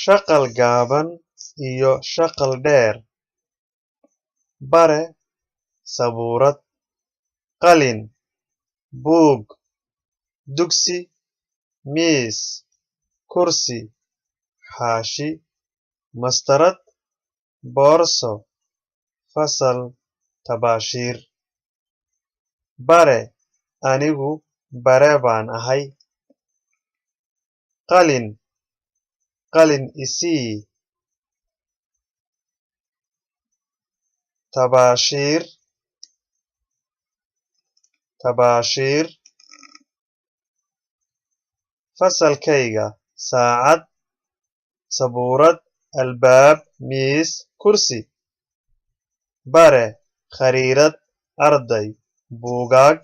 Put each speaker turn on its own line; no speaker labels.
Shaqal gaaban iyo shaqal dheer. Bare, sabuurad, qalin, buug, dugsi, miis, kursi, xaashi, mastarad, boorso, fasal, tabaashiir. Bare, anigu bare baan ahay. Qalin, qalin i sii. Tabaashiir, tabaashiir. Fasalkayga, saacad, sabuurad, albaab, miis, kursi. Bare, khariirad, arday, buugaag.